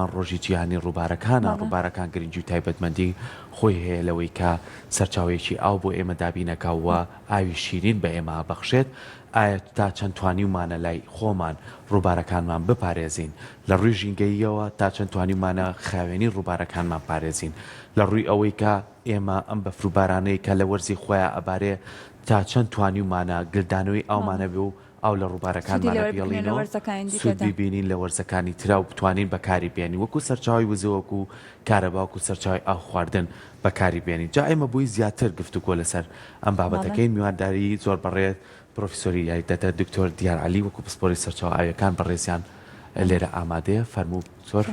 وتمان ڕۆژی جیهانی ڕووبارەکانە، ڕووبارەکان گرنگی و تایبەتمەندی خۆی هەیە لەوەی کە سەرچاوەیەکی ئاو بۆ ئێمە دابینەکا و ئاوی شیرین بە ئێمە ئەبەخشێت، ئایا تا چەند توانیومانە لای خۆمان ڕووبارەکانمان بپارێزین؟ لە ڕووی ژینگەییەوە تا چەند توانیومانە خاوێنی ڕووبارەکانمان پارێزین؟ لە ڕووی ئەوەی کە ئێمە ئەم بەفر و بارانەی کە لە وەرزی خۆیا ئەبارێ تا چەند توانیومانە گلدانەوەی ئاومان هەبێ و ئاو لە ڕووبارەکانمانە بێڵینەوە سوود بیبینین لە وەرزەکانی ترا و بتوانین بەکاری بێنین وەکو سەرچاوەی وزە وەکو کارەبا وەکو سەرچاوەی ئاو خواردن بەکاری بێنین جا ئێمە بۆی زیاتر گفتوگۆ لەسەر ئەم بابەتەکەین میوانداری زۆر بەڕێز پرۆفیسۆری یاریدەدەر دکتۆر دیار عەلی وەکو پسپۆری سەرچاوە ئاویەکان بەڕێزیان لێرە ئامادەیە فەرموو دکتۆر.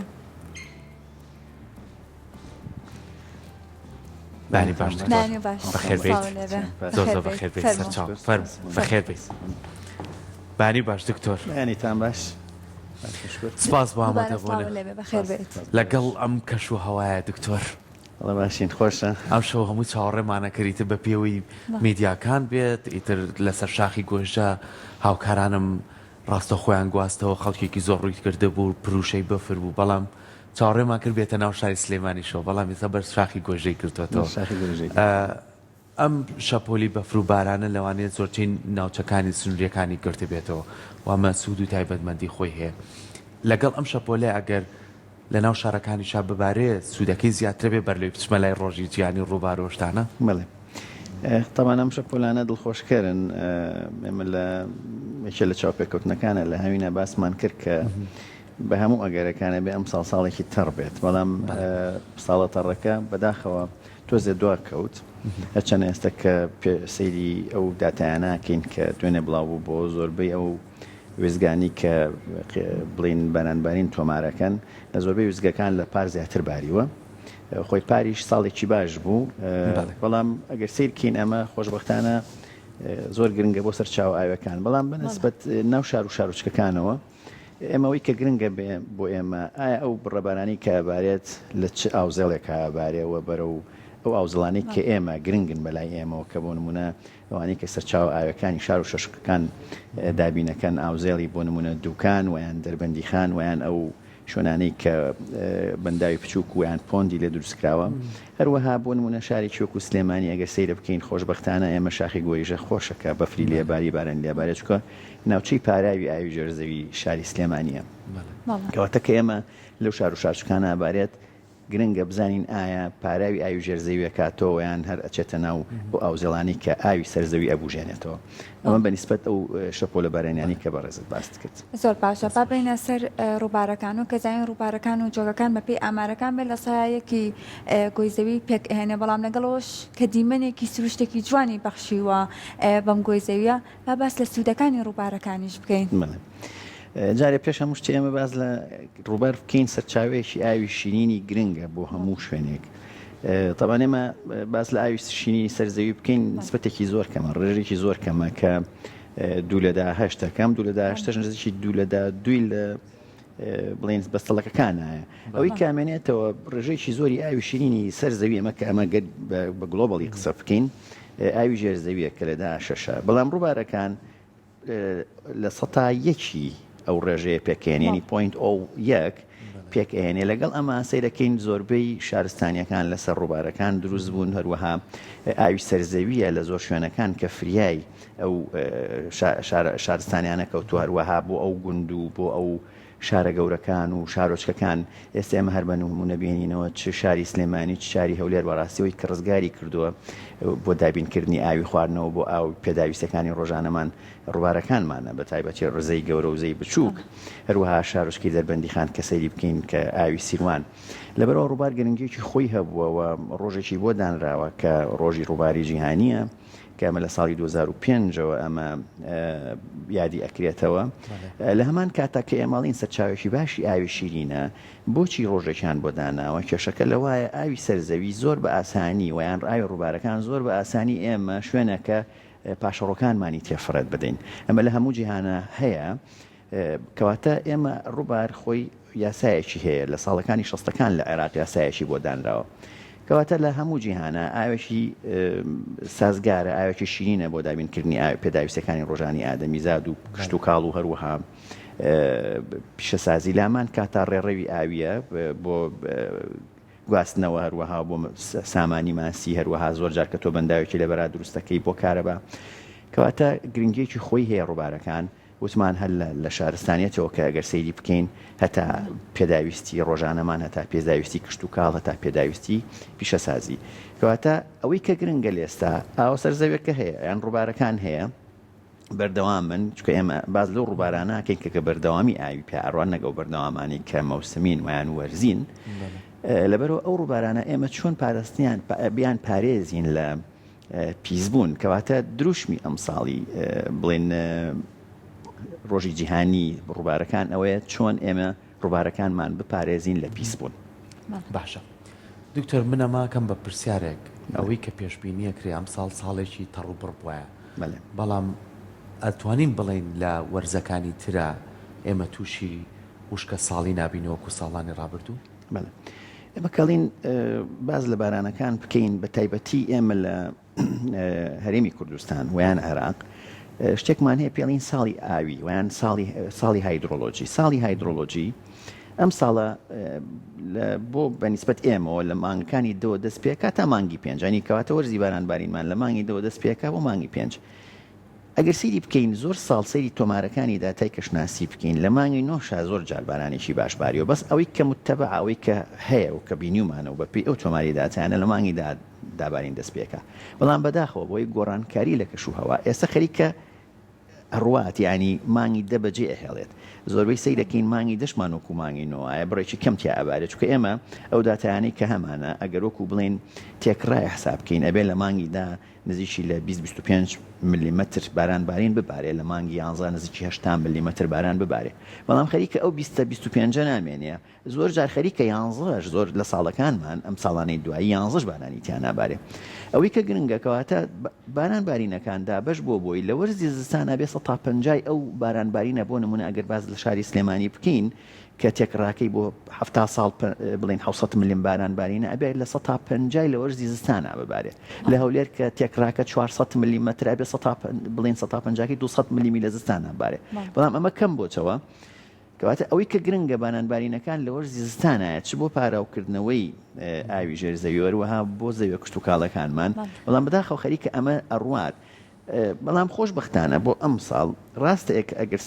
بەیانی باش دکتۆر. بەیانی باش. بەخێر بێیت. سڵاو لێبێ. زۆر زۆر بەخێر بێیت سەرچاو. فەرموو بەخێر بێیت. بەیانی باش دکتۆر. بەیانیتان باش. سپاس بۆ دووبارە ئامادەبوونت. سڵاو لێبێ بەخێر بێیت. لەگەڵ ئەم کەش و هەوایە دکتۆر. وەڵا باشین خۆشە. ئەمشەو هەموو چاوەڕێمانە کرد ئیتر بە پێوەی میدیاکان بێت ئیتر لەسەر شاخی گۆیژە هاوکارانم ڕاستەوخۆیان گواستەوە خەڵکێکی زۆر ڕووی کردبوو پروشەی بەفر بوو بەڵام چاوەڕێمان کرد بێتە ناو شاری سلێمانیشەوە بەڵام ئێستا بەر شاخی گۆیژەی گرتووەتەوە ئەم شەپۆلی بەفر و بارانە لەوانەیە زۆرترین ناوچەکانی سنووریەکانی گرتبێتەوە و ئەمە سوود و تایبەتمەندی خۆی هەیە لەگەڵ ئەم شەپۆلە ئەگەر لە ناو شارەکانیشا ببارێ سوودەکەی زیاترە بێ بەر لەوەی بچمە لای ڕۆژی جیهانی ڕووبار و شتانە؟ بەڵێ تەبعەن ئەم شەپۆلانە دڵخۆشکەرن ئێمە لە یەکێ لە چاوپێکەوتنەکانە لە هاوینە باسمان کرد کە بە هەموو ئەگەرەکانە بێ ئەم ساڵ ساڵێکی تەڕ بێت بەڵام ساڵە تەڕەکە بەداخەوە تۆزێ دوا کەوت هەرچەند ئێستا کە سەیری ئەو داتایانەکەین کە دوێنێ بڵاو بوو بۆ زۆربەی ئەو وێستگانی کە بڵین بارانبارین تۆمارەکەن لە زۆربەی وێستگەکان لە پار زیاتر باریوە خۆی پاریش ساڵێکی باش بوو بەڵام ئەگەر سیرکەین ئەمە خۆشببختانە زۆر گرنگە بۆ سەر چاو ئاوەکان بەڵام بەنسبەت ناو شار و شارۆچکەکانەوە ئێمەوەی کە گرنگە بێ بۆ ئێمە ئایا ئەو بڕەبارانی کە ئەبارێت لە چ ئاوزێڵێک ئابارێەوە بەرەو ئەو ئاوزڵانی کە ئێمە گرنگن بەلای ئێمەوە کە بۆ نمونە ئەوانەی کە سەرچاوە ئاویەکانی شار و شەشقەکان دابینەکەن، ئاوزێڵی بۆ نموونە دوکان وەیان دەربەندیخان وەیان ئەو شوێنانەی کە بەنداوی بچووک وەیان پۆندی لێ دروستکراوە. هەروەها بۆ نموونە شارێکی وەکو سلێمانی ئەگەر سەیرە بکەین خۆشبەختانە ئێمە شاخی گۆیژە خۆشە کە بەفری لێ باری بارانی لێ بارێ چونکە ناوچەی پاراوی ئاوی ژێر زەوی شاری سلێمانیە. کەواتە کە ئێمە لەو شار و شارچکانە بارێت گرنگە بزانین ئایا پاراوی ئاوی ژێر زەوی ئەکاتەوە یان هەر ئەچێتە ناو ئەو ئاوزێڵانەی کە ئاوی سەر زەوی ئەبوژێنێتەوە. ئەمە بە نیسبەت ئەو شەپۆلە بارانیانەی کە بەڕێزت باست کرد. زۆر باشە با بێینە سەر ڕووبارەکان و کە زانین ڕووبارەکان و جۆگەکان بە پێی ئامارەکان بێت لە سەیا یەکی گۆی زەوی پێک ئەهێنێ بەڵام لەگەڵ ئەوەش کە دیمەنێکی سروشتێکی جوانی بەخشیوە بەم گۆی زەویە با باس لە سوودەکانی ڕووبارەکانیش بکەین. بەڵێ. جارێ پێش هەموو شتێ ئێمە باس لە ڕووبار بکەین سەرچاوەیەکی ئاوی شیرینی گرنگە بۆ هەموو شوێنێک. تەبعەن ئێمە باس لە ئاوی شیرینی سەر زەوی بکەین نسبەتێکی زۆر کەمە ڕێژێکی زۆر کەمە کە دوو لەدا هەشتەکەم دوو لەدا هەشتەش نزیکی دوو لەدا دووی لە بڵێن بەستەڵەکەکانایە ئەوەی کامێنێتەوە ڕێژەیەکی زۆری ئاوی شیرینی سەر زەوی ئەمە کە ئەمە گەر بە گلۆبەڵی قسە بکەین ئاوی ژێر زەویە کە لەدا شەشە بەڵام ڕووبارەکان لە سەتا یەکی ئەو ڕێژەیە پێکێن ینی point o یەک پێک ئەهێنێ لەگەڵ ئەمە سەیرەکەین زۆربەی شارستانیەکان لەسەر ڕووبارەکان دروست بوون هەروەها ئاوی سەرزەویە لە زۆر شوێنەکان کە فریای ئەو شارستانیانە کەوتووە هەروەها بۆ ئەو گوند و بۆ ئەو شارە گەورەکان و شارۆچکەکان ئێستا ئێمە هەر بە نموونە بێنینەوە چ شاری سلێمانی چ شاری هەولێر بەڕاستی ئەوەی کە ڕزگاری کردووە بۆ دابینکردنی ئاوی خواردنەوە بۆ ئاو پێداویستەکانی ڕۆژانەمان ڕووبارەکانمانە بە تایبەتی ڕزەی گەورە و زەی بچووک هەروەها شارۆچکەی دەربەندیخان کە سەیری بکەین کە ئاوی سیروان لەبەرئەوە ڕووبار گرنگیەکی خۆی هەبووە و ڕۆژێکی بۆ دانراوە کە ڕۆژی ڕووباری جیهانیە کە ئەمە لە ساڵی 2005 ەوە ئەمە یادی ئەکرێتەوە لە هەمان کاتا کە ئێماڵین سەرچاوێکی باشی ئاوی شیرینە بۆچی ڕۆژێکیان بۆ داناوە کێشەکە لەوایە ئاوی سەرزەوی زۆر بە ئاسانی ویان ئاوی ڕووبارەکان زۆر بە ئاسانی ئێمە شوێنەکە پاشەڕۆکانمانی تێفڕێت بدەین ئەمە لە هەموو جیهانە هەیە کەواتە ئێمە ڕووبار خۆی یاسایەکی هەیە لە ساڵەکانی شەستەکان لە عێراق یاسایەکی بۆ دانراوە کەواتە لە هەموو جیهانە ئاوێکی سازگارە ئاوێکی شیرینە بۆ دابینکردنی ئاوی پێداویستەکانی ڕۆژانی ئادەمیزاد و کشتوکاڵ و هەروەها. پیشەسازی لامان کاتا ڕێڕەوی ئاویە بۆ گواستنەوە هەروەها بۆ سامانی ماسی هەروەها زۆر جار کە تۆ بەنداوێکی لەبەرا دروستەکەی بۆ کارەبا کەواتە گرنگیەکی خۆی هەیە ڕووبارەکان وتمان هەر لە شارستانیەتەوە کە ئەگەر سەیری بکەین هەتا پێداویستی ڕۆژانەمان هەتا پێداویستی کشتوکاڵ هەتا پێداویستی پیشەسازی کەواتە ئەوەی کە گرنگە لێستا ئاوە سەر زەویەکە هەیە یان ڕووبارەکان هەیە بەردەوامن چونکە ئێمە باس لەو ڕووبارانە ئەکەین کە کە بەردەوامی ئاوی پیا ئەڕوان نەک ئەو بەردەوامانەی کە مەوسمین ویان وەرزین لەبەرەوە ئەو ڕووبارانە ئێمە چۆن پاراستنیان بیان پارێزین لە پیسبوون کەواتە دروشمی ئەمساڵی بڵێن ڕۆژی جیهانی ڕووبارەکان ئەوەیە چۆن ئێمە ڕووبارەکانمان بپارێزین لە پیسبوون. باشە دکتۆر من ئەمە ئەکەم بە پرسیارێک ئەوەی کە پێشبینی ئەکرێ ئەمساڵ ساڵێکی تەڕ و بڕ بوایە بەڵام ئەتوانین بڵێین لە وەرزەکانی ترا ئێمە تووشی وشکە ساڵی نابین وەکو ساڵانی ڕابردوو؟ بەڵێ ئێمە کەڵین باز لە بارانەکان بکەین بە تایبەتی ئێمە لە هەرێمی کوردستان ویان عێراق شتێکمان هەیە پێڵین ساڵی ئاوی ویان ساڵی ساڵی هایدرۆلۆجی ساڵی هایدرۆلۆجی ئەم ساڵە بۆ بەنیسبەت ئێمەوە لە مانگەکانی دەوە دەست پێکا تا مانگی پێنجانی کەواتە وەرزی باران بارینمان لە مانگی دەوە دەست پێکا بۆ مانگی پێنج ئەگەر سەیری بکەین زۆر ساڵ سەیری تۆمارەکانی داتای کەشناسی بکەین لە مانگی نۆ شا زۆر جار بارانێکی باش باریوە بەس ئەوەی کە متەبع ئەوەی کە هەیە و کە بینیومانە و بەپێی ئەو تۆماری داتایانە لە مانگی دا دابارین دەست پێکا بەڵام بەداخەوە بۆی گۆڕانکاری لە کەش و هەوا ئێستا خەریکە ئەڕوات یانی مانگی دە بەجێ ئەهێڵێت زۆربەی سەیرەکەین مانگی دەشمان وەکو مانگی نۆ وایە بڕێکی کەم تیا ئەبارێت چونکە ئێمە ئەو داتایانەی کە هەمانە ئەگەر وەکو بڵێین تێکڕای حساب بکەین ئەبێ لە مانگی دا نزیکی لە 20 25 ملیمەتر باران بارین ببارێ لە مانگی یانزە نزیکی 80 ملیمەتر باران ببارێ بەڵام خەریکە ئەو 20 25 نامێنێ زۆر جار خەریکە یانزەش زۆر لە ساڵەکانمان ئەم ساڵانەی دوایی یانزەش بارانی تیا نابارێ. ئەوەی کە گرنگە کەواتە باران بارینەکان دابەش بووە بۆی لە وەرزی زستانا بێ سەتا پەنجای ئەو باران بارینە بۆ نمونە ئەگەر باس لە شاری سلێمانی بکەین کە تێکڕاکەی بۆ حەفتا ساڵ بڵێن حەوسەد ملم باران بارینە ئەبێ لە سەتا پەنجای لە وەرزی زستانا ببارێ لە هەولێر کە تێکڕاکە 400 ملیمەتر ئەبێ سەتا بڵێن سەتا پەنجاکەی 200 ملیمی لە زستانا بارێ بەڵام ئەمە کەم بۆتەوە کەواتە ئەوەی کە گرنگە بارانبارینەکان لە وەرزی زستانایە چ بۆ پاراوکردنەوەی ئاوی ژێر زەوی و هەروەها بۆ زەویە کشتوکاڵەکانمان، بەڵام بەداخەوە خەریکە ئەمە ئەڕوات. بەڵام خۆشبەختانە بۆ ئەمساڵ ڕاستە کە ئەگەر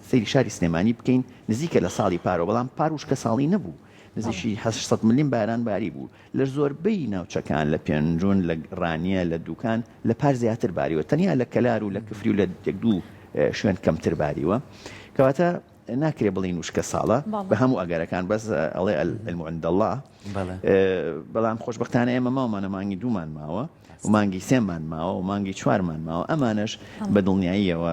سەیری شاری سلێمانی بکەین نزیکە لە ساڵی پارەوە، بەڵام پار وشکەساڵی نەبوو، نزیکی 800 ملیم باران باری بوو لە زۆربەی ناوچەکان لە پێنجون، لە ڕانیە، لە دوکان لە پار زیاتر باریوە، تەنیا لە کەلار و لە کفری و لە یەک دوو شوێن کەمتر باریوە. کەواتە ناکرێ بڵێین وشکە ساڵە بە هەموو ئەگەرەکان بەس ئەڵێ العلم عند اللە بەڵام خۆشبەختانە ئێمە ماومانە مانگی دوومان ماوە و مانگی سێمان ماوە و مانگی چوارمان ماوە ئەمانەش بە دڵنیاییەوە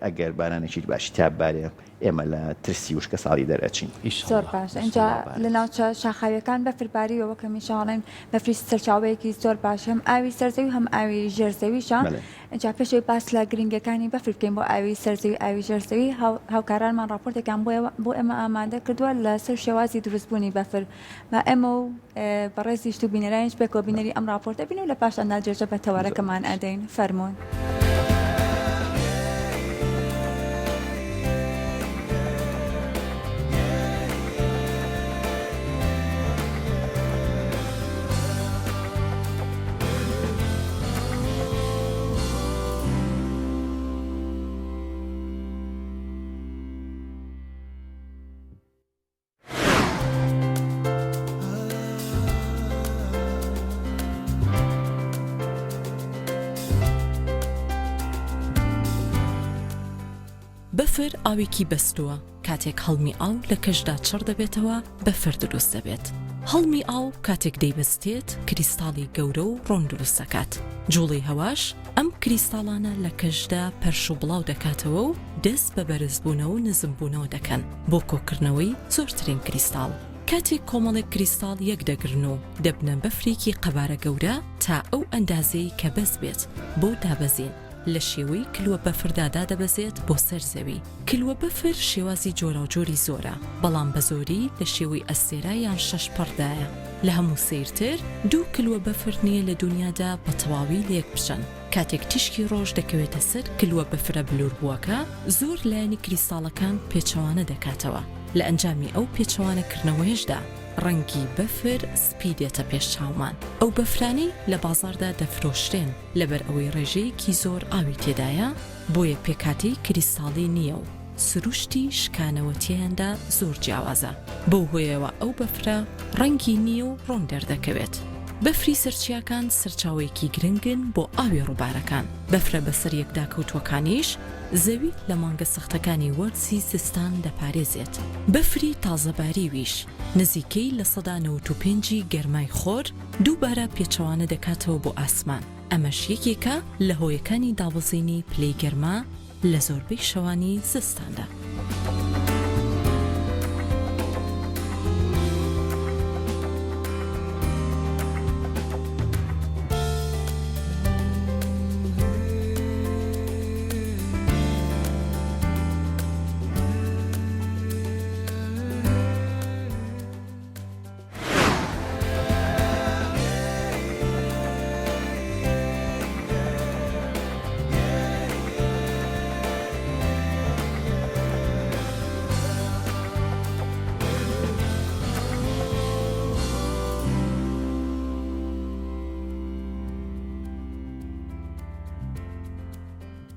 ئەگەر بارانێکی باشی تا بارێ ئێمە لە ترسی وشکە ساڵی دەرئەچین. زۆر باش ئینجا لە ناوچە شاخاویەکان بەفر باریوە وەک هەمیشە ئەڵێن بەفری سەرچاوەیەکی زۆر باش هەم ئاوی سەر زەوی هەم ئاوی ژێر زەویشە ئینجا پێش ئەوەی باس لە گرنگیەکانی بەفر بکەین بۆ ئاوی سەر زەوی ئاوی ژێر زەوی هاوکارانمان ڕاپۆرتێکیان بۆ ئێمە ئامادە کردووە لەسەر شێوازی دروستبوونی بەفر با ئێمە و بەڕێزیشت و بینەرانیش پێکەوە بینەری ئەم ڕاپۆرتە بین و لە پاشاندا درێژە بە تەوەرەکەمان ئەدەین. فەرموون. بەفر ئاوێکی بەستووە، کاتێک هەڵمی ئاو لە کەشدا چڕ دەبێتەوە بەفر دروست دەبێت. هەڵمی ئاو کاتێک دەیبەستێت کریستاڵی گەورە و ڕۆن دروست دەکات. جوڵەی هەواش ئەم کریستاڵانە لە کەشدا پەرش و بڵاو دەکاتەوە و دەست بە بەرزبوونەوە و نزمبوونەوە دەکەن بۆ کۆکردنەوەی زۆرترین کریستاڵ. کاتێک کۆمەڵێک کریستاڵ یەک دەگرن و دەبنە بەفرێکی قەبارە گەورە تا ئەو ئەندازەی کە بەس بێت بۆ دابەزین، لە شێوەی کلوە بەفردا دادەبەزێت بۆ سەر زەوی. کلوە بەفر شێوازی جۆراوجۆری زۆرە، بەڵام بەزۆری لە شێوەی ئەستێرە یان شەشپەڕدایە. لە هەموو سەیرتر دوو کلوە بەفر نییە لە دونیادا بە تەواوی لەیەک بچن. کاتێک تیشکی ڕۆژ دەکەوێتە سەر کلوە بەفرە بلوربووەکە، زۆر لایەنی کریستاڵەکان پێچەوانە دەکاتەوە، لە ئەنجامی ئەو پێچەوانەکردنەوەیەشدا ڕەنگی بەفر سپی دێتە پێش چاومان. ئەو بەفرانەی لە بازاڕدا دەفرۆشرێن لەبەر ئەوەی ڕێژەیەکی زۆر ئاوی تێدایە، بۆیە پێکهاتەی کریستاڵی نییە و سروشتی شکانەوە تێیاندا زۆر جیاوازە، بەو هۆیەوە ئەو بەفرە ڕەنگی نییە و ڕوون دەردەکەوێت. بەفری سەر چیاکان سەرچاوەیەکی گرنگن بۆ ئاوی ڕووبارەکان، بەفرە بەسەریەکداکەوتووەکانیش زەوی لە مانگە سەختەکانی وەرزی زستان دەپارێزێت. بەفری تازەباریویش نزیکەی 95% ی گەرمای خۆر دووبارە پێچەوانە دەکاتەوە بۆ ئاسمان، ئەمەش یەکێکە لە هۆیەکانی دابەزینی پلەی گەرما لە زۆربەی شەوانی زستاندا.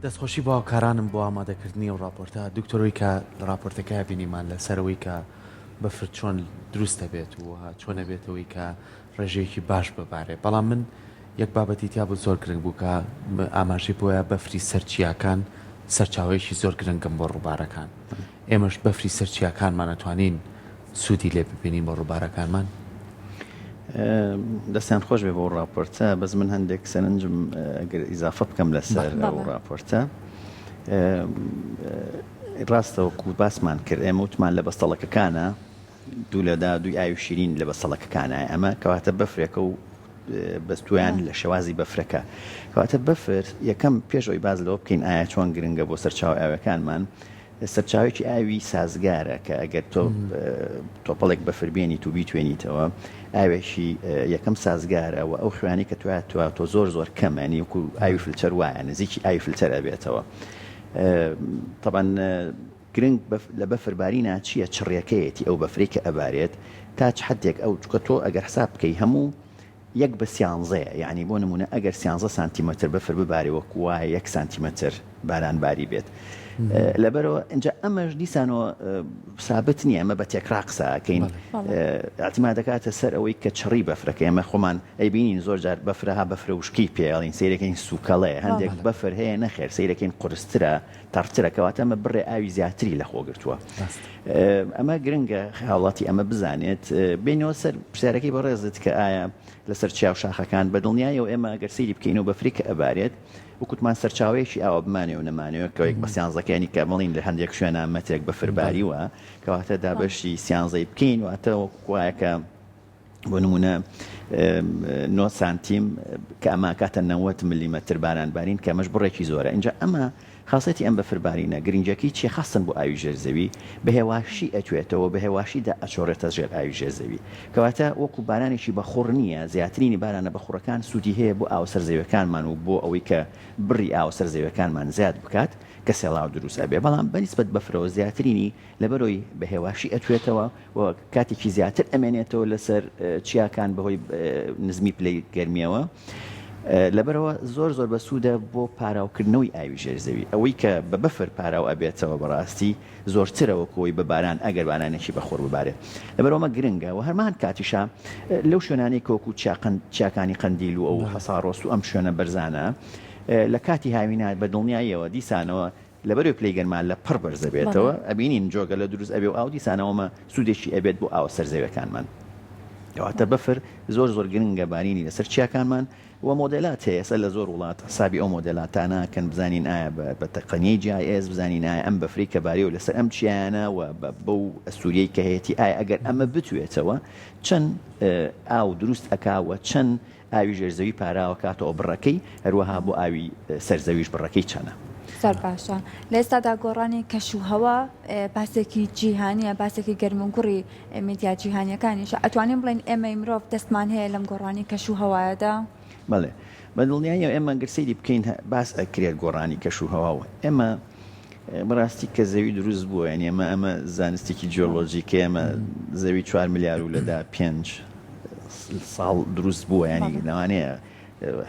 دەستخۆشی بۆ هاوکارانم بۆ ئامادەکردنی ئەو ڕاپۆرتە دکتۆرەوەی کە لە ڕاپۆرتەکە بینیمان لەسەرەوەی کە بەفر چۆن دروست دەبێت و چۆن ئەبێتەوەی کە ڕێژەیەکی باش ببارێ بەڵام من یەک بابەتی تیا بوو زۆر گرنگ بوو کە ئاماژەی بۆیە بەفری سەر چیاکان سەرچاوەیەکی زۆر گرنگم بۆ ڕووبارەکان ئێمەش بەفری سەر چیاکانمان ئەتوانین سوودی لێ ببینین بۆ ڕووبارەکانمان. دەستیان خۆش بێ بۆ ڕاپۆرتە بەس من هەندێک سەرنجم ئەگەر ئیزافە بکەم لەسەر ئەو ڕاپۆرتە ڕاستە وەکو باسمان کرد ئێمە وتمان لە بەستەڵەکەکانە دوو لەدا دووی ئاوی شیرین لە بەستەڵەکەکانە ئەمە کەواتە بەفرێکە و بەستویان لە شێوازی بەفرەکە کەواتە بەفر یەکەم پێش ئەوی باز لەوە بکەین ئایا چۆن گرنگە بۆ سەرچاو ئاوەکانمان سەرچاوێکی ئاوی سازگارە کە ئەگەر تۆ تۆپەڵێک بەفر بێنیت و بیتوێنیتەوە ئاوێکی یەکەم سازگارە و ئەو خوێنەی کە توات تۆ زۆر زۆر کەمە نیوکو ئاوی فلتەر وایە نزیکی ئاوی فلتەر ئەبێتەوە تەبعەن گرنگ لە بەفر بارینا چییە چڕیەکەیەتی ئەو بەفرەی کە ئەبارێت تا چ حدێک ئەو چکە تۆ ئەگەر حساب بکەی هەموو یەک بە سیانزەیە یعنی بۆ نمونە ئەگەر سیانزە سانتیمەتر بەفر ببارێ وەکو وایە یەک سانتیمەتر باران باری بێت لەبەرەوە اینجا ئەمەش دیسانەوە سابت نییە ئەمە بە تێکرا قسە ئەکەین اعتماد دەکاتە سەر ئەوەی کە چڕی بەفرەکە ئێمە خۆمان ئەیبینین زۆر جار بەفرە ها بەفرە وشکی پێ ئەڵین سەیرەکەین سوکەڵەیە هەندێک بەفر هەیە نەخێر سەیرەکەین قورسترە تەڕترە کەواتە ئەمە بڕێ ئاوی زیاتری لەخۆ گرتووە ئەمە گرنگە هاوڵاتی ئەمە بزانێت بینەوە سەر پرسیارەکەی بەڕێزت کە ئایا لەسەر چیا و شاخەکان بە دڵنیایەوە ئێمە ئەگەر سەیری بکەین و بەفری کە ئەبارێت وکوتمان سەرچاوەیەکی ئاوە بمانێ و نەمانەوە کە یەک بە سیانزەکەیانی کە بڵین لە هەندێک شوێنە مەترێک بەفر باریوە کەواتە دابەشی سیانزەی بکەین واتە وەکوایە کە بۆ نمونە نۆ سانتیم کە ئەمە کاتە 90 ملیمەتر باران بارین کە ئەمەش بڕێکی زۆرە اینجا ئەمە خاصەتی ئەم بەفربارینە گرنگەکەی چیە خاستن بۆ ئاوی ژێر زەوی بە هێواشی ئەتوێتەوە بە هێواشیدا ئەچۆڕێتە ژێر ئاوی ژێر زەوی کەواتە وەکو بارانێکی بەخوڕ نییە زیاترینی بارانە بەخوڕەکان سوودی هەیە بۆ ئاوە سەر زەویەکانمان و بۆ ئەوەی کە بڕی ئاوە سەر زەویەکانمان زیاد بکات کە سێڵاو دروست ئەبێ بەڵام بەنیسبەت بەفرەوە زیاترینی لەبەرئەوەی بە هێواشی ئەتوێتەوە و کاتێکی زیاتر ئەمێنێتەوە لەسەر چیاکان بەهۆی نزمی پلەی گەرمیەوە لەبەرەوە زۆر زۆر بەسوودە بۆ پاراوکردنەوەی ئاوی ژێرزەوی ئەوەی کە بە بەفر پاراو ئەبێتەوە بەڕاستی زۆرترە وەکەوەی بە باران ئەگەر بارانێکی بەخۆر ببارێت لەبەرەوەمە گرنگە و هەرمان کاتیشا لەو شوێنانەی کۆکو چیاکانی قەندیل و ئەو حەساڕۆست و ئەم شوێنە بەرزانە لە کاتی هاوینات بە دڵنیاییەوە دیسانەوە لەبەرئەوەی پلەی گەرما لە پڕ بەرز ئەبێتەوە ئەبینین جۆگەلە دروست ئەبێ و ئاو دیسانەوە ئەمە سوودێکی ئەبێت بۆ ئاوە سەر زەویەکانمان. کەواتە بەفر زۆر زۆر گرنگە بارینی لەسەر چیاکانمان و مۆدێلات هەیە ئێستا لە زۆر وڵات حسابی ئەو مۆدێلاتانە ئەکەن بزانین ئایا بە تەقەنیەی GIS بزانین ئایا ئەم بەفرەی کە باریەوە لەسەر ئەم چیایانە و بەو ئەستوریەی کە هەیەتی ئایا ئەگەر ئەمە بتوێتەوە چەند ئاو دروست ئەکا و چەند ئاوی ژێر زەوی پاراوە کاتەوە بڕەکەی، هەروەها بۆ ئاوی سەر زەویش بڕەکەی چەنە؟ زۆر باشە. لە ئێستادا گۆڕانی کەش و هەوا باسێکی جیهانیە، باسێکی گەرموگوڕی میدیا جیهانیەکانیشە. ئەتوانین بڵێین ئێمەی مرۆڤ دەستمان هەیە لەم گۆڕانی کەش و هەوایەدا؟ بەڵێ بە دڵنیاییەوە ئێمە گەر سەیری بکەین باس ئەکرێت گۆڕانی کەش و هەوا و ئێمە بەڕاستی کە زەوی دروست بووە یعنی ئەمە ئەمە زانستێکی جیۆلۆجیکە ئێمە زەوی چوار ملیار و لەدا پێنج ساڵ دروست بووە ینی لەوانەیە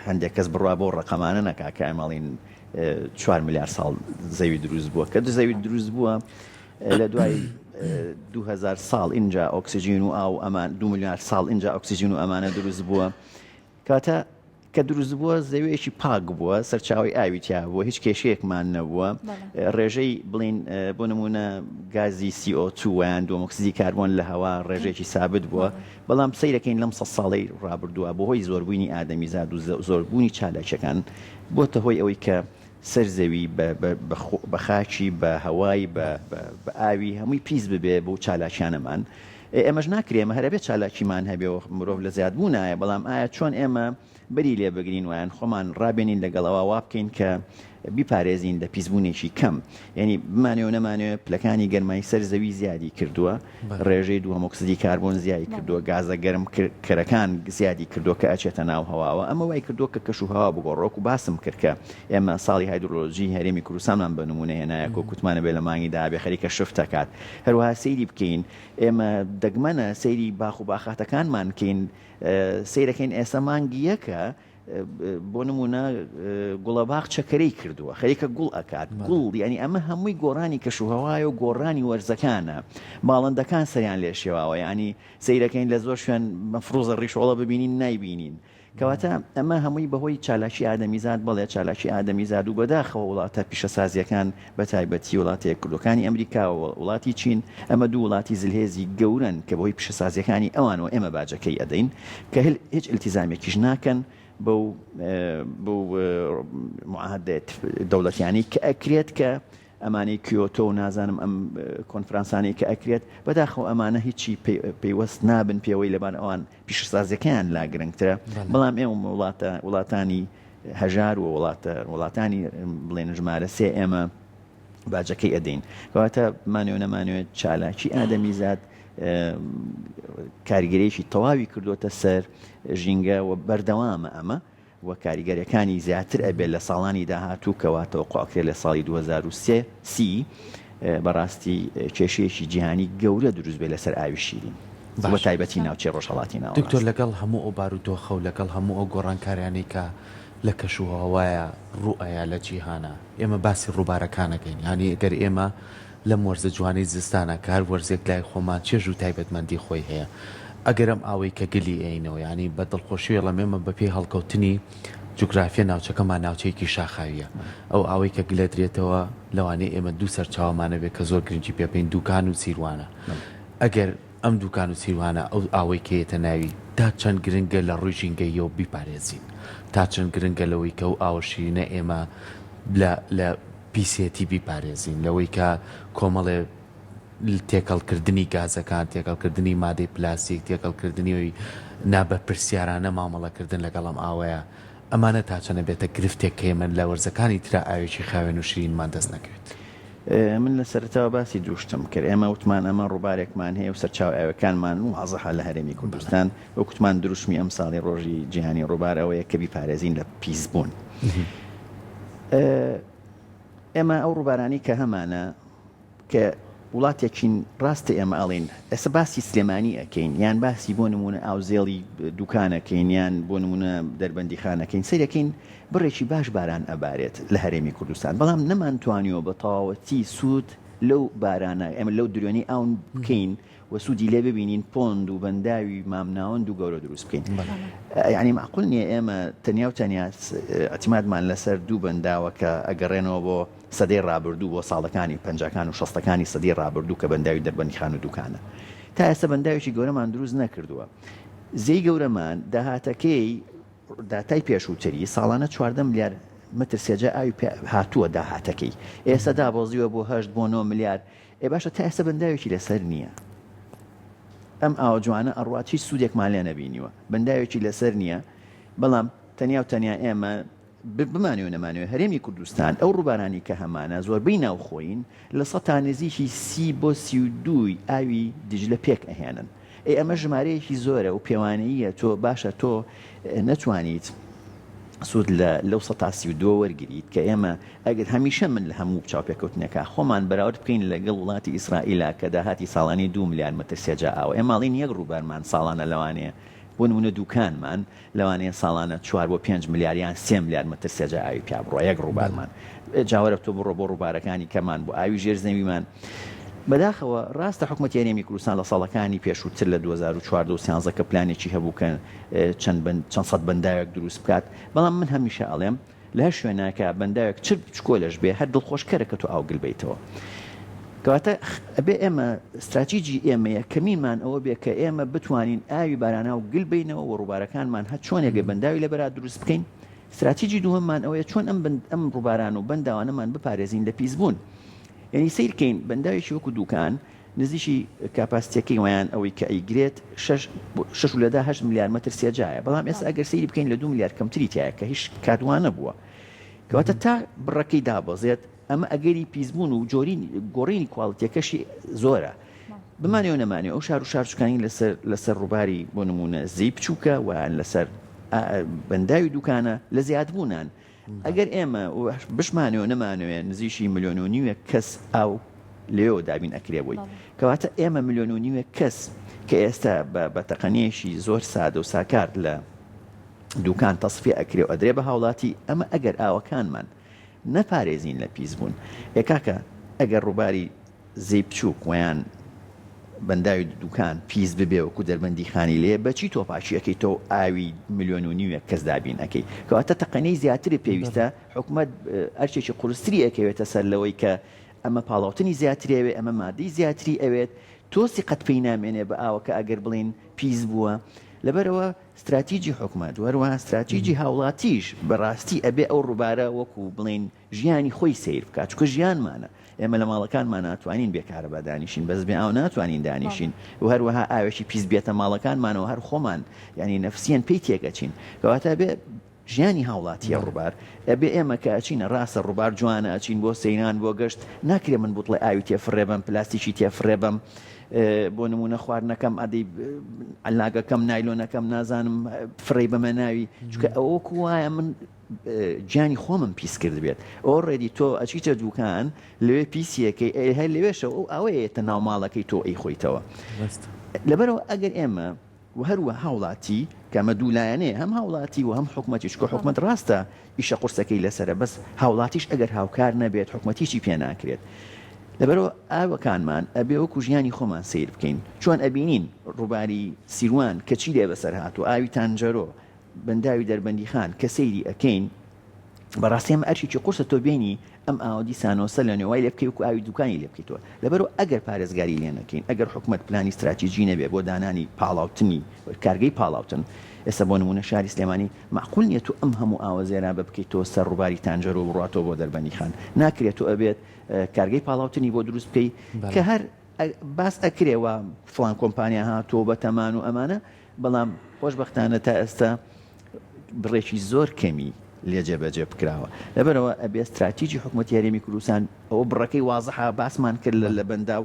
هەندێک کەس بڕوا بۆ ڕقەمانە نەکا کە ئەمەڵین چوار ملیار ساڵ زەوی دروست بووە کە زەوی دروست بووە لە دوای 2000 ساڵ اینجا ئۆکسجین و ئاو ئەمان دو ملیار ساڵ اینجا ئۆکسجین و ئەمانە دروست بووە کەواتە کە دروست بووە زەویەکی پاک بووە، سەرچاوەی ئاوی تیا بووە، هیچ کێشەیەکمان نەبووە، ڕێژەی بڵین بۆ نموونە گازی CO2 ویان دووەمۆکسیدی کاربۆن لە هەوا ڕێژەیەکی سابت بووە، بەڵام سەیرەکەین لەم سەد ساڵەی ڕابردووە بەهۆی زۆربوونی ئادەمیزاد و زۆربوونی چالاکیەکان بۆتە هۆی ئەوەی کە سەر زەوی بە خاکی بە هەوای بە ئاوی هەمووی پیس ببێ بەو چالاکیانەمان. ئێ ئێمەش ناکرێ ئێمە هەر ئەبێ چالاکیمان هەبێ و مرۆڤ لە زیادبوونایە بەڵام ئایا چۆن ئێمە بەری لێ بگرین وایان خۆمان ڕابێنین لەگەڵەوە وا بکەین کە بیپارێزین لە پیسبوونێکی کەم یعنی بمانێ و نەمانەوێ پلەکانی گەرمای سەر زەوی زیادی کردووە ڕێژەی دووەمۆکسیدی کاربۆن زیادی کردووە گازە گەرم کەرەکان زیادی کردووە کە ئەچێتە ناو هەواوە ئەمە وای کردووە کە کەش و هەوا بگۆڕێ وەکو باسم کرد کە ئێمە ساڵی هایدرۆلۆجی هەرێمی کوردستانمان بە نمونە هێنایە کۆ کوتمانە بێ لە مانگی دابێ خەریکە shift ئەکات هەروەها سەیری بکەین ئێمە دەگمەنە سەیری باخ و باخاتەکانمان کەین سەیرەکەین ئێستا مانگی یەکە بۆ نمونە گوڵەباخ چەکەرەی کردووە خەریکە گوڵ ئەکات گوڵ یعنی ئەمە هەمووی گۆڕانی کەشوهەوایە و گۆڕانی وەرزەکانە باڵندەکان سەریان لێ شێواوە یعنی سەیرەکەین لە زۆر شوێن مەفروزە ڕیشۆڵە ببینین نایبینین کەواتە ئەمە هەمووی بەهۆی چالاکی ئادەمیزاد، بەڵێ چالاکی ئادەمیزاد و بەداخەوە وڵاتە پیشەسازییەکان بەتایبەتی وڵاتە یەکگرتووەکانی ئەمریکا و وڵاتی چین ئەمە دوو وڵاتی زلهێزی گەورەن کە بەهۆی پیشەسازییەکانی ئەوانەوە ئێمە باجەکەی ئەدەین کە هیچ ئیلتیزامێکیش ناکەن بەو بەو معاهدە دەوڵەتیانەی کە ئەکرێت کە ئەمانەی کیۆتۆ و نازانم ئەم کۆنفرانسانەی کە ئەکرێت بەداخەوە ئەمانە هیچی پەیوەست نابن پێوەی لەبان ئەوان پیشەسازیەکەیان لا گرنگترە بەڵام ئێمە وڵاتە وڵاتانی هەژار و وڵاتە وڵاتانی بڵێن ژمارە سێ ئێمە باجەکەی ئەدەین کەواتە مانێ و نەمانوێت چالاکی ئادەمیزاد کاریگەرێکی تەواوی کردوتە سەر ژینگە و بەردەوامە ئەمە و کاریگەریەکانی زیاتر ئەبێت لە ساڵانی داهاتوو کەوا تەوەقوع ئەکرێت لە ساڵی 2003 سی بەڕاستی کێشەیەکی جیهانی گەورە دروست بێت لەسەر ئاوی شیرین بە تایبەتی ناوچەی ڕۆژهەڵاتی ناوەڕاست. دکتۆر لەگەڵ هەموو ئەو بارودۆخە و لەگەڵ هەموو ئەو گۆڕانکاریانەی کە لە کەش و هەوایە ڕوو ئەیا لە جیهانا ئێمە باسی ڕووبارەکان ئەکەین یانی گەر ئێمە لەم وەرزە جوانەی زستانە کە هەر وەرزێک لای خۆمان چێژ و تایبەتمەندی خۆی هەیە ئەگەر ئەم ئاوەی کە گلی ئەینەوە یانی بە دڵخۆشی ئەڵێم ئێمە بە پێی هەڵکەوتنی جوگرافیە ناوچەکەمان ناوچەیەکی شاخاویە ئەو ئاوەی کە گلەدرێتەوە لەوانەیە ئێمە دوو سەرچاوەمان هەبێت کە زۆر گرنگی پێ بەین دوکان و سیروانە ئەگەر ئەم دوکان و سیروانە ئەو ئاوەی کە یەتە ناوی تا چەند گرنگە لە ڕووی ژینگەییەوە بیپارێزین تا چەند گرنگە لەوەی کە ئەو ئاوە شیرینە ئێمە لە لە پیسێتی بیپارێزین لەوەی کە کۆمەڵێ تێکەڵکردنی گازەکان، تێکەڵکردنی مادەی پلاستیک، تێکەڵکردنی نابەرپرسیارانە مامەڵەکردن لەگەڵ ئەم ئاوەیە، ئەمانە تا چەند ئەبێتە گرفتێک کە ئێمە لە وەرزەکانی ترا ئاوێکی خاوێن و شیرینمان دەست نەکەوێت؟ من لە سەرەتاوە باسی دوو شتم کرد، ئێمە وتمان ئەمە ڕووبارێکمان هەیە و سەرچاوە ئاویەکانمان وازحە لە هەرێمی کوردستان، وەک وتمان دروشمی ئەمساڵی ڕۆژی جیهانی ڕووبار ئەوەیە کە بیپارێزین لە پیسبوون. ئێمە ئەو ڕووبارانەی کە هەمانە کە وڵاتێکین ڕاستە ئێمە ئەڵێین ئێستا باسی سلێمانی ئەکەین یان باسی بۆ نمونە ئاوزێڵی دوکان ئەکەین یان بۆ نمونە دەربەندیخان ئەکەین سەیرەکەین بڕێکی باش باران ئەبارێت لە هەرێمی کوردستان بەڵام نەمانتوانیوە بە تەواوەتی سوود لەو بارانە ئێمە لەو درێنی ئاون بکەین و سوودی لێ ببینین پۆند و بەنداوی مامناوەند و گەورە دروست بکەین یعنی معقول نییە ئێمە تەنیا و تەنیا اعتمادمان لەسەر دوو بەنداوە کە ئەگەڕێنەوە بۆ سەدەی ڕابردوو بۆ ساڵەکانی پەنجاکان و شەستەکانی سەدەی ڕابردوو کە بەنداوی دەربەندیخان و دوکانە تا ئێستا بەنداوێکی گەورەمان دروست نەکردووە زێی گەورەمان داهاتەکەی داتای پێشووتری ساڵانە 14 ملیار متر سێجا ئاوی هاتووە داهاتەکەی ئێستا دابەزیوە بۆ هەشت بۆ 9 ملیار ئێ باشە تا ئێستا بەنداوێکی لەسەر نییە ئەم ئاوە جوانە ئەڕوات هیچ سوودێکمان لێ نەبینیوە بەنداوێکی لەسەر نییە بەڵام تەنیا و تەنیا ئێمە بمانەوێ نەمانەوێ هەرێمی کوردستان ئەو ڕووبارانی کە هەمانە زۆربەی ناوخۆیین لە سەتا نزیکی سی بۆ 32 ئاوی دیجلە پێک ئەهێنن ئێ ئەمە ژمارەیەکی زۆرە و پێوانەییە تۆ باشە تۆ نەتوانیت. سوود لە لەو سەتا 32 وەرگریت کە ئێمە ئەگەر هەمیشە من لە هەموو چاوپێکەوتنێکا خۆمان بەراورد بکەین لەگەڵ وڵاتی ئیسرائیلا کە داهاتی ساڵانی دوو ملیار مەتر سێجا ئاوە ئێمە ئەڵێین یەک ڕووبارمان ساڵانە لەوانەیە بۆ نموونە دووکانمان لەوانەیە ساڵانە چوار بۆ پێنج ملیار یان سێ ملیار مەتر سێجا ئاوی پیا بڕوا یەک ڕووبارمان جا وەرە تۆ بڕۆ بۆ ڕووبارەکانی کەمان بۆ ئاوی ژێر زەویمان بەداخەوە ڕاستە حکومەتی هەرێمی کوردستان لە ساڵەکانی پێشووتر لە 2014 و 13 کە پلانێکی هەبوو کە چەند بەند چەند سەد بەنداوێک دروست بکات بەڵام من هەمیشە ئەڵێم لە هەر شوێناکە بەنداوێک چ بچکۆلەش بێ هەر دڵخۆشکەرە کە تۆ ئاو گل بەیتەوە. کەواتە ئەبێ ئێمە ستراتیجی ئێمە یەکەمینمان ئەوە بێ کە ئێمە بتوانین ئاوی باراناو گل بینەوە و ڕووبارەکانمان هەر چۆنێک بێ بەنداوی لەبەرا دروست بکەین. ستراتیجی دووەممان ئەوەیە چۆن ئەم بەند ئەم ڕووباران و بەنداوانەمان بپارێزین لە پیسبوون. یعنی سەیر کەین بەنداوێکی وەکو دووکان نزیکی capacity ەکەی وەیان ئەوەی کە ئەیگرێت شەش شەش و لەدا هەشت ملیار مەتر سێجایە بەڵام ئێستا ئەگەر سەیری بکەین لە دوو ملیار کەمتری تایە کە هیچ کات وا نەبووە کەواتە تا بڕەکەی دابەزێت ئەمە ئەگەری پیسبوون و جۆری گۆڕینی quality ەکەشی زۆرە بمانێ و نەمانێ ئەو شار و شارچکانی لەسەر لەسەر ڕووباری بۆ نمونە زێی بچووکە ویان لەسەر بەنداوی دوکانە لە زیادبوونان ئەگەر ئێمە بشمانەوێ و نەمانەوێ نزیکی ملیۆن و نیوێک کەس ئاو لەوێوە دابین ئەکرێ بۆی. کەواتە ئێمە ملیۆن و نیوێک کەس کە ئێستا بە بە تەقەنیەکی زۆر سادە و ساکار لە دوکان تەسفیە ئەکرێ و ئەدرێ بە هاوڵاتی، ئەمە ئەگەر ئاوەکانمان نەپارێزین لە پیسبوون، ئێ کاکە ئەگەر ڕووباری زێی بچووک وەیان بەنداوی دوکان پیس ببێ وەکو دەربەندی خانی لێ بەچی تۆ پاکی ئەکەیتەوە ئاوی ملیۆن و نیوێک کەس دابین ئەکەی کەواتە تەقەنەی زیاتری پێویستە حکومەت ئەرکێکی قورستری ئەکەوێتە سەر لەوەی کە ئەمە پاڵاوتنی زیاتری ئەوێ ئەمە مادەی زیاتری ئەوێت تۆ سیقەت پێی نامێنێ بە ئاوەکە ئەگەر بڵین پیس بووە لەبەرەوە ستراتیجی حکومەت وەروەها ستراتیجی هاوڵاتیش بەڕاستی ئەبێ ئەو ڕووبارە وەکو بڵین ژیانی خۆی سەیر بکات چونکە ژیانمانە ئێمە لە ماڵەکانمان ناتوانین بێ کارەبا دانیشین بەس بێ ئاو ناتوانین دانیشین و هەروەها ئاوێکی پیس بێتە ماڵەکانمانەوە هەر خۆمان یعنی نەفسیەن پێی تێکەچین کەواتە بێ ژیانی هاوڵاتیە ڕووبار ئەبێ ئێمە کە ئەچینە ڕاستە ڕووبار جوانە ئەچین بۆ سەیران بۆ گەشت ناکرێ من بوتڵێ ئاوی تێ فڕێبەم پلاستیکی تێ فڕێبەم بۆ نمونە خواردنەکەم ئەدەی عەلاگەکەم نایلۆنەکەم نازانم فڕێی بەمە ناوی چونکە ئەوە وەکو وایە من گیانی خۆمم پیس کردبێت already تۆ ئەچیتە دوکان لەوێ پیسیەکەی ئەی هەر لەوێشەوە ئەو ئاوەیە یەتە ناو ماڵەکەی تۆ ئەیخۆیتەوە لەبەرەوە ئەگەر ئێمە و هەروە هاوڵاتی کە ئەمە دوو لایەنەیە هەم هاوڵاتی و هەم حکومەتی چکە حکومەت ڕاستە ئیشە قورسەکەی لەسەرە بەس هاوڵاتیش ئەگەر هاوکار نەبێت حکومەت هیچی پێ ناکرێت لەبەرەوە ئاوەکانمان ئەبێ وەکو ژیانی خۆمان سەیر بکەین چۆن ئەبینین ڕووباری سیروان کە چی لێ بەسەر هاتوو ئاوی تانجەرۆ بەنداوی دەربەندیخان کە سەیری ئەکەین بەڕاستی ئەمە ئەرکێکی قورسە تۆ بێنی ئەم ئاوە دیسانەوە سەر لە نوێ وای لێ بکەی وەکو ئاوی دوکانی لێ بکەیتەوە لەبەرئەوە ئەگەر پارێزگاری لێ نەکەین ئەگەر حکومەت پلانی ستراتیجی نەبێ بۆ دانانی پاڵاوتنی کارگەی پاڵاوتن ئێستا بۆ نمونە شاری سلێمانی مەعقول نییە تۆ ئەم هەموو ئاوە زێرابە بکەیتەوە سەر ڕووباری تانجەرۆ بڕاتەوە بۆ دەربەندیخان ناکرێت تۆ ئەبێت کارگەی پاڵاوتنی بۆ دروست بکەی کە هەر باس ئەکرێ وا فڵان کۆمپانیا هاتووە بەتەمان و ئەمانە بەڵام خۆشبەختانە تا ئێستا بڕێکی زۆر کەمی لێ جێبەجێ بکراوە. لەبەرئەوە ئەبێ ستراتیجی حکومەتی هەرێمی کوردستان ئەوە بڕەکەی وازحە باسمان کرد لە لە بەنداو،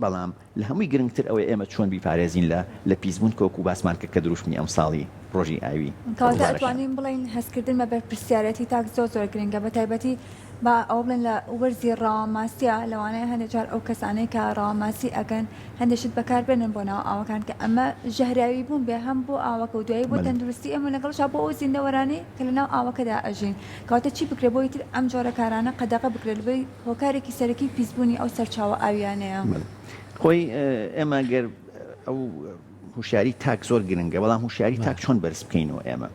بەڵام لە هەمووی گرنگتر ئەوەیە ئێمە چۆن بیپارێزین لە لە پیسبوون کە وەکوو باسمان کرد کە دروشمی ئەمساڵی ڕۆژی ئاوی کەواتە ڕووبارەکانە. ئەتوانین بڵێین هەستکردن بە بەرپرسیارێتی تاک زۆر زۆر گرنگە بەتایبەتی با ئەوە بڵێن لە وەرزی ڕاوەماسیە لەوانەیە هەندێک جار ئەو کەسانەی کە ڕاوەماسی ئەکەن هەندێک شت بەکار بێنن بۆ ناو ئاوەکان کە ئەمە ژەهراوی بوون بێ هەم بۆ ئاوەکە و دوایی بۆ تەندروستی ئێمە لەگەڵشا بۆ ئەو زیندەوەرانەی کە لە ناو ئاوەکەدا ئەژین کەواتە چی بکرێ بۆ ئیتر ئەم جۆرە کارانە قەدەغە بکرێت لەبەری هۆکارێکی سەرەکی پیسبوونی ئەو سەرچاوە ئاویانەیە. خۆی ئێمە گەر ئەو هوشیاری تاک زۆر گرنگە بەڵام هوشیاری تاک چۆن بەرز بکەینەوە ئێمە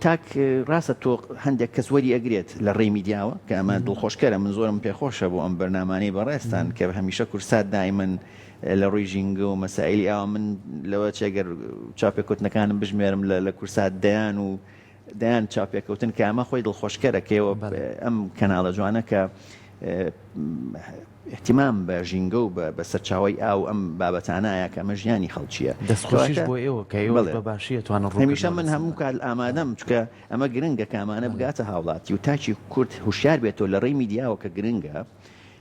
تاک ڕاستە تۆ هەندێک کەس وەری ئەگرێت لە ڕێی میدیاوە کە ئەمە دڵخۆشکەرە من زۆرم پێخۆشە بۆ ئەم بەرنامانەی بەڕێزتان کە هەمیشە کورسات دایمەن لە ڕووی ژینگە و مەسائلی ئاوە من لەوە چێگەر چاپێکوتنەکانم بژمێرم لە لە کورسات دەیان و دەیان چاپێکەوتن کە ئەمە خۆی دڵخۆشکەرە کەەوە ئەم کەناڵە جوانە کە اهتمام بە ژینگە و بە سەرچاوەی ئاو ئەم بابەتانایە کە ئەمە ژیانی خەڵکییە. دەستخۆشیش بۆ ئێوە کە ئێوەش بە باشی ئەتوانن ڕوون هەمیشە من هەموو کات ئامادەم چونکە ئەمە گرنگە کە ئەمانە بگاتە هاوڵاتی و تاکی کورد هوشیار بێتەوە لە ڕێی میدیاوە کە گرنگە.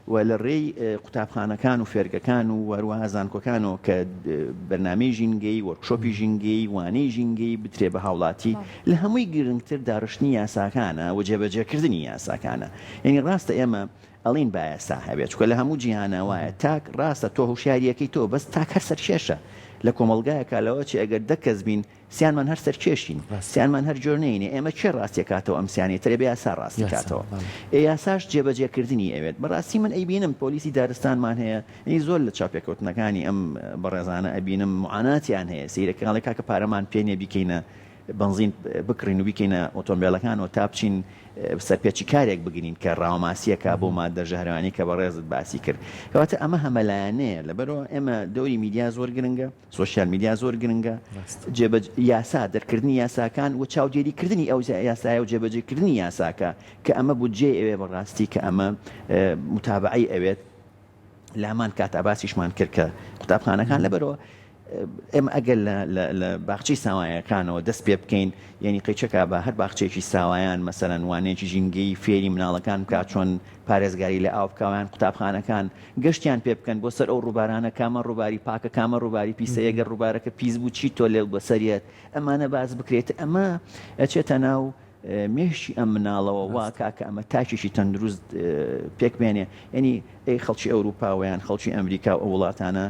و لە ڕێی قوتابخانەکان و فێرگەکان و هەروەها زانکۆکانەوە کە بەرنامەی ژینگەیی، وۆرکشۆپی ژینگەیی، وانەی ژینگەیی بدرێ بە هاوڵاتی، لە هەمووی گرنگتر داڕشتنی یاساکانە و جێبەجێکردنی یاساکانە. یانی ڕاستە ئێمە ئەڵێین با یاسا هەبێ، چونکە لە هەموو جیهانا وایە، تاک ڕاستە تۆ هوشیارییەکەی تۆ، بەس تاک هەر سەرکێشە لە کۆمەڵگایەکا لەوە چێ ئەگەر دە کەس بین، سیانمان هەر سەرکێشین سیانمان هەر جۆر نەینێ ئێمە کێ ڕاستی ئەکاتەوە ئەم سیانەی ترێ بێ یاسا ڕاستی کاتەوە ئێ یاساش جێبەجێ کردنی ئەوێت بەڕاستی من ئەیبینم پۆلیسی دارستانمان هەیە ی زۆر لە چاوپێکەوتنەکانی ئەم بەڕێزانە ئەبینم معاناتیان هەیە سەیرەکە ئەڵێ کاکە پارەمان پێ نیە بیکەینە بەنزین بکڕین و بیکەینە ئۆتۆمبێلەکانەوە تا بچین سەرپێچی کارێک بگرین کە ڕاوەماسیەکە بۆ مادە ژەهرەوانی کە بەڕێزت باسی کرد کەواتە ئەمە هەمەلایەنەیە لەبەرەوە ئێمە دەوری میدیا زۆر گرنگە سۆشیال میدیا زۆر گرنگە، یاسا، دەرکردنی یاساکان و چاودێریکردنی ئەو یاسایە و جێبەجێکردنی یاساکە کە ئەمە بودجەی ئەوێ بەڕاستی کە ئەمە متابعەی ئەوێت لامان کاتا باسیشمان کرد کە قوتابخانەکان لەبەرەوە ئێمە ئەگەر لە باخچەی ساوایەکانەوە دەست پێ بکەین یعنی قەیچەکە بە هەر باخچەیەکی ساوایان مەسەلەن وانەیەکی ژینگەی فێری مناڵەکان بکات چۆن پارێزگاری لە ئاو بکا یان قوتابخانەکان گەشتیان پێ بکەن بۆ سەر ئەو ڕووبارانە کامە ڕووباری پاکە کامە ڕووباری پیسە ئەگەر ڕووبارەکە پیس بوو چی تۆ لێ بەسەریەت ئەمانە باس بکرێت ئەمە ئەچێتە ناو مێشکی ئەم مناڵەوە وا کاکە ئەمە تاکێکی تەندروست پێک بێنێ یعنی ئەی خەڵکی ئەوروپا ویان خەڵکی ئەمریکا و ئەو وڵاتانە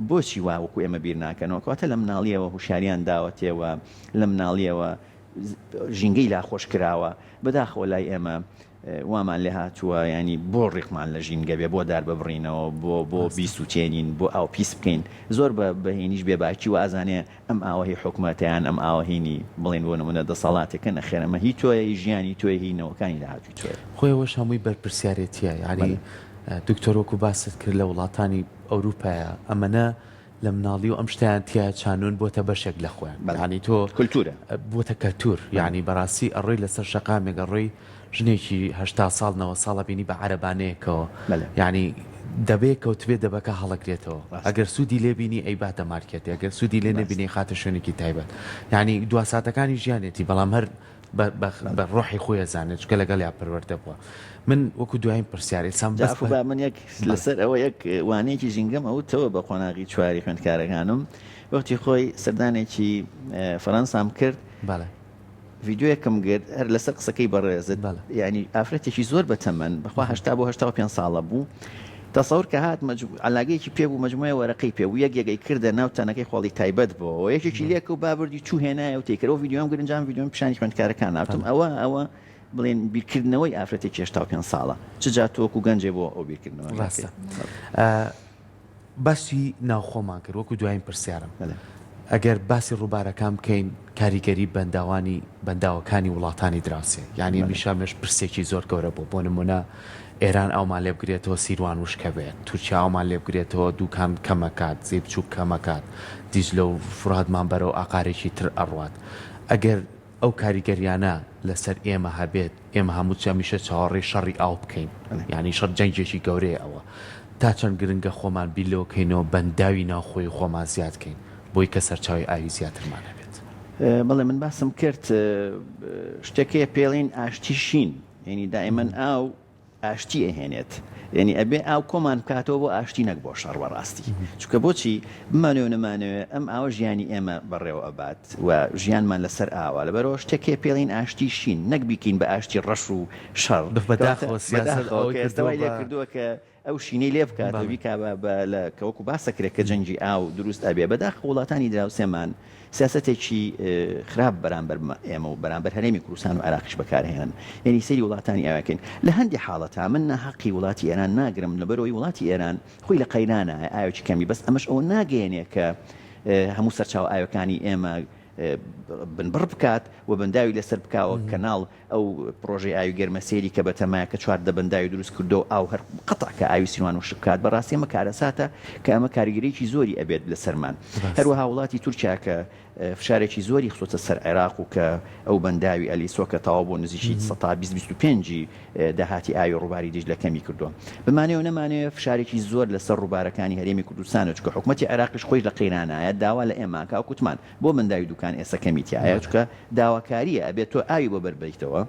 بۆچی وا وەکو ئێمە بیر ناکەنەوە کەواتە لە مناڵیەوە هوشیاریان داوەتێوە لە مناڵیەوە ژینگەی لا خۆش کراوە بەداخەوە لای ئێمە وامان لێ هاتووە یانی بۆ ڕقمان لە ژینگە بێ بۆ دار ببڕینەوە بۆ بۆ بیسووتێنین بۆ ئاو پیس بکەین زۆر بە بەهینیش بێباکی وازانێ ئەم ئاوە هی حکومەتە یان ئەم ئاوە هینی بڵێن بۆ نمونە دەسەڵاتێکە نەخێر ئەمە هی تۆیە هی ژیانی تۆیە هی نەوەکانی داهاتووی تۆیە. خۆی ئەوەش هەمووی بەرپرسیارێتیە یانی دکتۆر وەکو باست کرد لە وڵاتانی ئەوروپایە ئەمەنە لە مناڵی و ئەم شتەیان تیا چانون بۆتە بەشێک لە خۆیان یانی تۆ کولتورە بۆتە کەلتور یانی بەڕاستی ئەڕۆی لەسەر شەقامێک ئەڕۆی ژنێکی 80 ساڵ 90 ساڵە بینی بە عەرەبانەیەکەوە یانی دەبێ کەوتبێ دەبەکە هەڵەگرێتەوە ئەگەر سوودی لێ بینی ئەی باتە مارکێتی ئەگەر سوودی لێ نەبینی خاتە شوێنێکی تایبەت یانی دوا ساتەکانی ژیانێتی بەڵام هەر بە ڕۆحی خۆی ئەزانێت چونکە لەگەڵیا پەروەردە بووە من وەکو دوایین پرسیار ئیلسام بەس عەفو با من یەک لەسەر ئەوە یەک وانەیەکی ژینگەم ئەوتەوە بە قۆناغی چواری خوێندکارەکانم وەختی خۆی سەردانێکی فەرەنسام کرد بەڵێ ڤیدیۆیەکم گرت هەر لەسەر قسەکەی بەڕێزت یعنی ئافرەتێکی زۆر بەتەمەن بەخوا هەشتا بۆ 85 ساڵە بوو تەسەور کە هات عەلاگەیەکی پێ بوو مەجموعە وەرەقەی پێ بوو یەک یەکەی کردە ناو تەنەکەی خۆڵی تایبەت بۆ یەکێکی لێکە و بابردی چوو هێنایە و تێکرد ئەو ڤیدیۆم گرنجام ڤیدیۆم پیشانی خوێندکارەکان ناوتم ئەوە ئەوە بڵێن بیرکردنەوەی ئافرەتێکی 85 ساڵە چ جا تۆ وەکو گەنجێ بۆ ئەو بیرکردنەوە ڕاستە باسی ناوخۆمان کرد وەکو دوایین پرسیارم ئەگەر باسی ڕووبارەکان بکەین کاریگەری بەنداوانی بەنداوەکانی وڵاتانی دراوسێ یانی هەمیشە ئەمەش پرسێکی زۆر گەورە بوو بۆ نمونە ئێران ئاومان لێ بگرێتەوە سیروان وشکە بێت تورکیا ئاومان لێ بگرێتەوە دوکان کەمەکات زێ بچوک کەمەکات دیجلە و فوراتمان بەرەو ئاقارێکی تر ئەڕوات ئەگەر ئەو کاریگەریانە لەسەر ئێمە هەبێت، ئێمە هەموو هەمیشە چاوەڕێی شەڕی ئاو بکەین، یانی شەڕ جەنگێکی گەورەیە ئەوە تا چەند گرنگە خۆمان بیر لەوە کەینەوە بەنداوی ناوخۆیی خۆمان زیاد کەین بۆی کە سەرچاوەی ئاوی زیاترمان هەبێت. بەڵێ من باسم کرد شتێک هەیە پێڵین ئاشتی شین یانی دائیمەن ئاو ئاشتی ئەهێنێت یەنی ئەبێ ئاو کۆمان بکاتەوە بۆ ئاشتی نەک بۆ شەڕ بەڕاستی چونکە بۆچی بمانەوێ و نەمانەوێ ئەم ئاوە ژیانی ئێمە بەڕێوە ئەبات و ژیانمان لەسەر ئاوە لەبەرئەوە شتێک هەیە پێڵین ئاشتی شین نەک بیکەین بە ئاشتی ڕەش و شەڕ بەداخەوە سیاسەت بەداخەوە ئەوەی کە ئێستا کردووە وای لێ بە کردووە کە ئەو شینەی لێ بکات و بەڵێ. بیکا بە بە لە کە وەکو باس ئەکرێ کە جەنگی ئاو دروست ئەبێ بەداخەوە وڵاتانی دراوسێمان سیاسەتێکی خراپ بەرامبەر ئێمە و بەرامبەر هەرێمی کوردستان و عێراقیش بەکارهێنن. یەنی سەیری وڵاتانی ئەوێ کەین. لە هەندێ حاڵەتا من ناهەقی وڵاتی ئێران ناگرم لەبەرئەوەی وڵاتی ئێران خۆی لە قەیرانایە ئاوێکی کەمی بەس ئەمەش ئەوە ناگەیەنێ کە هەموو سەرچاوە ئاوەکانی ئێمە بنبڕ بکات و بەنداوی لەسەر بکا و کەناڵ ئەو پڕۆژەی ئاوی گەرمەسێری کە بەتەمایە کە 14 بەنداوی دروست کردووە و ئاو هەر قەتع کە ئاوی سیروان وشک بکات بەڕاستی ئەمە کارەساتە کە ئەمە کاریگەریی زۆری ئەبێت لەسەرمان هەروەها وڵاتی تورکیا کە فشارێکی زۆری خستۆتە سەر عێراق و کە ئەو بەنداوی ئەلیسۆ کە تەواو بۆ نزیکی سەتا 20 25 ی داهاتی ئاوی ڕووباری دیجلە کەمی کردووە بمانەوێ و نەمانەوێ فشارێکی زۆر لەسەر ڕووبارەکانی هەرێمی کوردستانە چونکە حکومەتی عێراقیش خۆی لە قەیرانایە داوا لە ئێمە ئەکا وەکوتمان بۆ بەنداوی دوکان ئێستا کەمی تیایە چونکە داواکاریە ئەبێت تۆ ئاوی بۆ بەربەیتەوە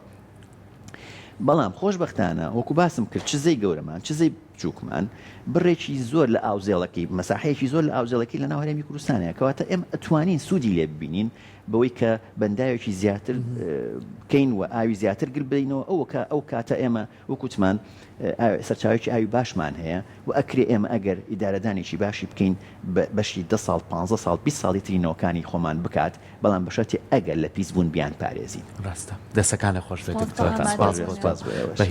بەڵام خۆشبەختانە وەکو باسم کرد چ زێی گەورەمان چ زێی. بچووکمان بڕێکی زۆر لە ئاوزێڵەکەی، مەساحەیەکی زۆر لە ئاوزێڵەکەی لەناو هەرێمی کوردستانە، کەواتە ئێمە ئەتوانین سوودی لێ ببینین بەوەی کە بەنداوێکی زیاتر بکەین و ئاوی زیاتر گل بدەینەوە، ئەو ئەو کاتە ئێمە وەک وتمان سەرچاوەیەکی ئاوی باشمان هەیە و ئەکرێ ئێمە ئەگەر ئیدارەدانێکی باشی بکەین بە بەشی دە ساڵ، پانزە ساڵ، 20 ساڵی تری نەوەکانی خۆمان بکات، بەڵام بە شەرتێ ئەگەر لە پیسبوون بیانپارێزین. ڕاستە. دەستەکانت خۆش بێت دکتۆر. سپاس بۆ تۆ. سپاس بۆ ئێوەش.